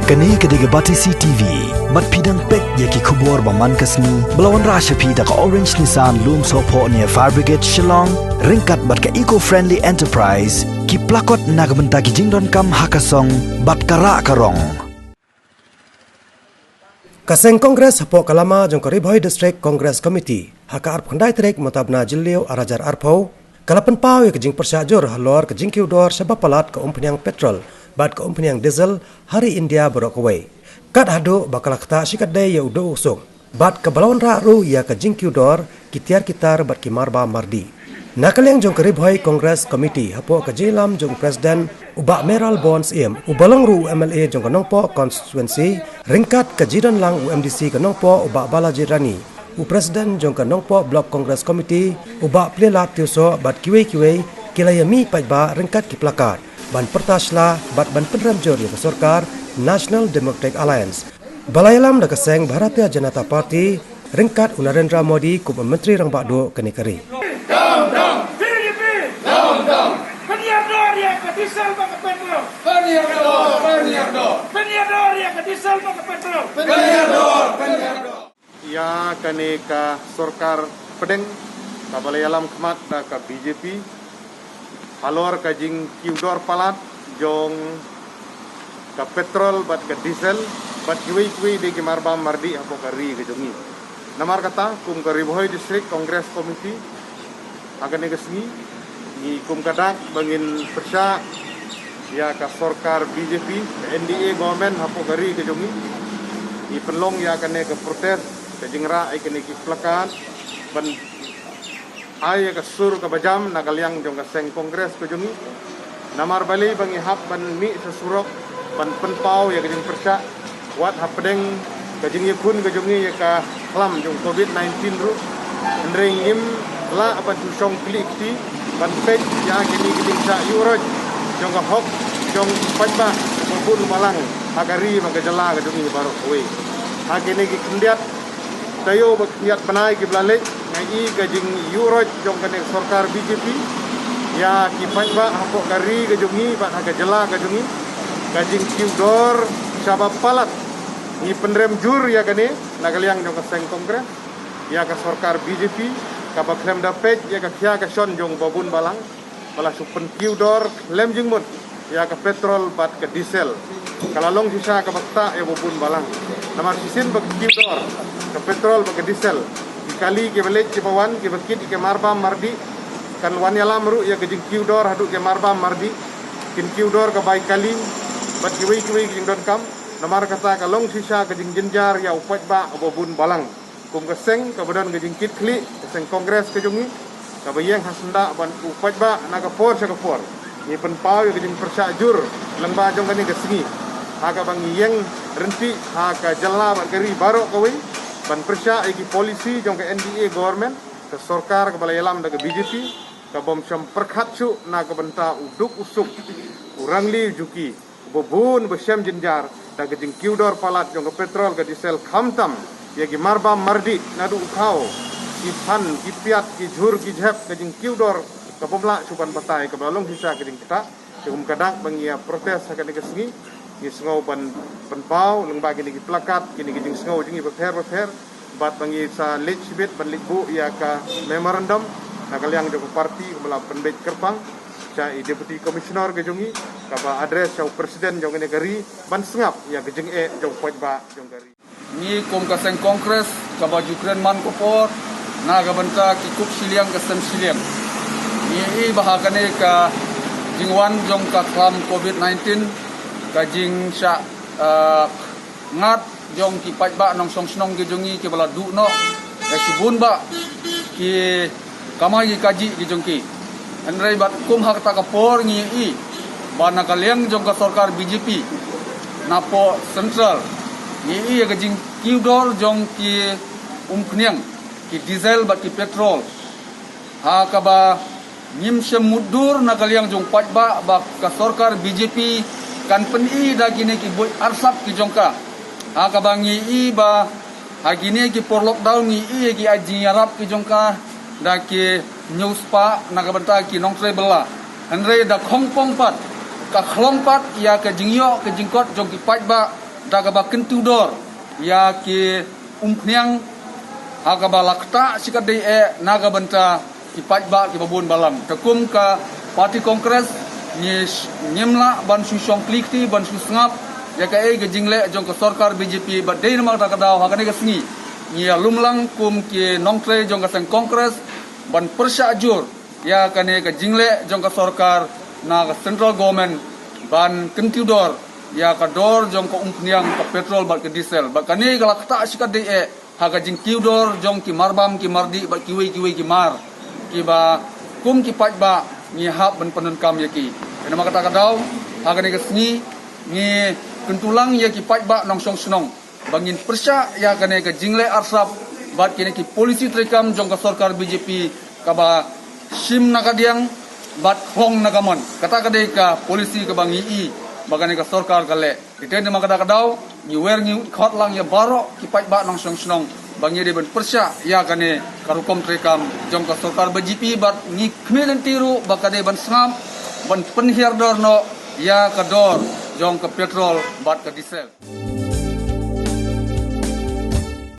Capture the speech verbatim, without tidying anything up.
Kane ka dei ka Batesi T V. Bad phi dang peit ïa ki khubor ba man ka sngi ba la wanrah sha phi da ka Orange Nissan Lumsohphoh near Fire Brigade Shillong, ryngkat bad ka Eco Friendly Enterprise, ki placard na ka bynta ki jingdonkam ha ka song bad ka rah ka rong. Ka seng Congress hapoh ka lama jong ka Ri Bhoi District Congress Committee, ha ka arphew khyndai tarik mynta u bnai Jylliew arhajar arphew, ka la pynpaw ïa ka jingpyrshah jur halor ka jingkiew dor shaba palat ka umphniang petrol bad ka umphniang diesel ha ri India baroh kawei. Kat haduh ba ka la ktah shikatdei ïa u duh u suk bad kaba la wanrah ruh ïa ka jingkiew dor ki tiar ki tar bad ki marbam mardih. Na ka liang jong ka Ri Bhoi Congress Committee hapoh ka jingïalam jong u President u Bah Mayralborn Syiem, uba long ruh u M L A jong ka Nongpoh Constituency, ryngkat ka jingdon lang u M D C ka Nongpoh u Bah Balaji Rani, u President jong ka Nongpoh Block Congress Committee u Bah Plielad Tiewsoh bad kiwei kiwei, ki la ïamih paidbah ryngkat ki placard ban pyrta shla bad ban pynrem jur ïa ka sorkar National Democratic Alliance ba la ïalam da ka seng Bharatiya Janata Party ryngkat u Narendra Modi kum u Myntri Rangbah Duh kane ka ri. Down, down, B J P! Down, down! Pynïar dor ïa ka diesel bad ka petrol! Pynïar dor, pynïar dor! Pynïar dor ïa ka diesel bad ka petrol! Pynïar dor, pynïar dor! Ïa kane ka sorkar pdeng kaba la ïalam khmat da ka B J P halor ka jingkiew dor palat jong ka petrol bad ka diesel bad kiwei kiwei de ki marbam mardih hapoh ka ri ka jong ngi. Namar kata kum ka Ri Bhoi District Congress Committee ha kane ka sngi ngi kum ka dak ba ngin pyrshah ïa ka sorkar B J P, ka N D A government hapoh ka ri ka jong ngi. Ngi pynlong ïa kane ka protest, ka jingrah ïa kane ki placard ban ai ïa ka sur kaba jam na ka liang jong ka seng Congress ka jong ngi. Namar balei ba ngi hap ban mih sha surok ban pynpaw ïa ka jingpyrshah wat hapdeng ka jingïakhun ka jong ngi ïa ka khlam jong covid nineteen ruh. Hynrei ngim lah ban shu shong khlieh kti ban peit ïa kine ki jingshah ïuh roit jong ka hok jong ki paidbah ba bun balang ha ka ri bad ka jylla ka jong ngi baroh kawei. Ha kine ki khyndiat taïew bad khyndiat bnai kiba la leit, nga i ka jingïuh roit jong kane ka sorkar B J P ïa ki paidbah hapoh ka ri ka jong ngi bad ha ka jylla ka jong ngi. Ka jingkiew dor shaba palat, ngi pynrem jur ïa kane na ka liang jong ka seng Congress ïa ka sorkar B J P kaba khlem da peit ïa ka khia ka shon jong ba bun balang, ba la shu pynkiew dor khlem jingmut ïa ka petrol bad ka diesel. Ka la long shisha kaba ktah ïa ba bun balang. Namar shisien ba ka kiew dor ka petrol bad ka diesel, ki kali kiba leit kiba wan, kiba kit ïa ki marbam mardih, kan wan ïalam ruh ïa ka jingkiew dor haduh ki marbam mardih. Kin kiew dor ka bai kali bad kiwei kiwei ki jingdonkam. Namar kata ka long shisha ka jingjynjar ïa u paidbah ba bun balang. Kum ka seng kaba don ka jingkitkhlieh, ka seng Congress ka jong ngi kaba ïeng ha syndah bad u paidbah na ka por sha ka por, ngi pynpaw ïa ka jingpyrshah jur lyngba jong kane ka sngi ha kaba ngi ïeng ryntih ha ka jylla bad ka ri baroh kawei ban pyrshah ïa ki policy jong ka N D A government, ka sorkar kaba la ïalam da ka B J P, ka bym shym pyrkhat shuh na ka bynta u duk u suk, u rangli u juki ba bun ba shem jynjar da ka jingkiew dor palat jong ka petrol ka diesel, khamtam ïa ki marbam mardih naduh u khaw, ki phan ki piat, ki jhur ki jhep, ka jingkiew dor ka bym lah shu ban batai, kaba la long shisha ka jingktah. Te kum ka dak ba ngi ïa protest ha kane ka sngi, ngi sngew ban pynpaw lyngba kine ki placard, kine ki jingsngew jong ngi bapher bapher, bad ba ngi sa leit shibit ban leit buh ïa ka memorandum na ka liang jong ka party kaba la pynbeit kyrpang sha i Deputy Commissioner ka jong ngi, kaba address sha u President jong kane ka ri ban sngap ïa ka jingeh jong u paidbah jong ka ri. Ngi kum ka seng Congress kaba ju kren man ka por na ka bynta ki kup shiliang ka sem shiliang, ngi i ba ha kane ka jingwan jong ka khlam covid nineteen, ka jingshah, ah, ngat jong ki paidbah nongshong shnong ki jong ngi kiba la duh noh, ka shibun bah ki kamai ki kajih ki jong ki. Hynrei bad kum ha kata ka por ngi i ba na ka liang jong ka sorkar B J P napoh central, ngi i ïa ka jingkiew dor jong ki umphniang, ki diesel bad ki petrol, ha kaba ngim shym mutdur na ka liang jong u paidbah ba ka sorkar B J P kan pyni da kine ki buit arsap ki jong ka. Ha kaba ngi i ba ha kine ki por lockdown ngi i ïa ki ai jingïarap ki jong ka da ki hynñiew spah na ka bynta ki nongtrei bylla. Hynrei da khongpong pat, ka khlong pat ïa ka jingïoh ka jingkot jong ki paidbah da kaba kyntu dor ïa ki umphniang ha kaba la ktah shikatdei eh na ka bynta ki paidbah kiba bun balang. Te kum ka party Congress ngi sh- ngim lah ban shu shong kli kti ban shu sngap ïa kaei ka jingleh jong ka sorkar B J P, bad dei namar kata ka daw ha kane ka sngi ngi ïalum lang kum ki nongtrei jong ka seng Congress ban pyrshah jur ïa kane ka jingleh jong ka sorkar na ka central government ban kyntu dor ïa ka dor jong ka umphniang, ka petrol bad ka diesel. Bad kane ka la ktah shikatdei eh ha ka jingkiew dor jong ki marbam, ki mardih bad kiwei kiwei ki mar kiba kum ki paidbah ngi hap ban pyndonkam ïa ki. Te namar kata ka daw ha kane ka sngi ngi kyntu lang ïa ki paidbah nongshong shnong ba ngin pyrshah ïa kane ka jingleh arsap bad kine ki polisi treikam jong ka sorkar B J P kaba shim na ka diang bad hong na ka mon. Kata ka dei ka polisi kaba ngi i ba kane ka sorkar ka leh. Te namar kata ka daw ngi wer ngi khot lang ïa baroh ki paidbah nongshong shnong ba ngi dei ban pyrshah ïa kane ka rukom treikam jong ka sorkar B J P, bad ngi khmih lynti ruh ba ka dei ban sngap ban pynhiar dor noh ïa ka dor jong ka petrol bad ka diesel.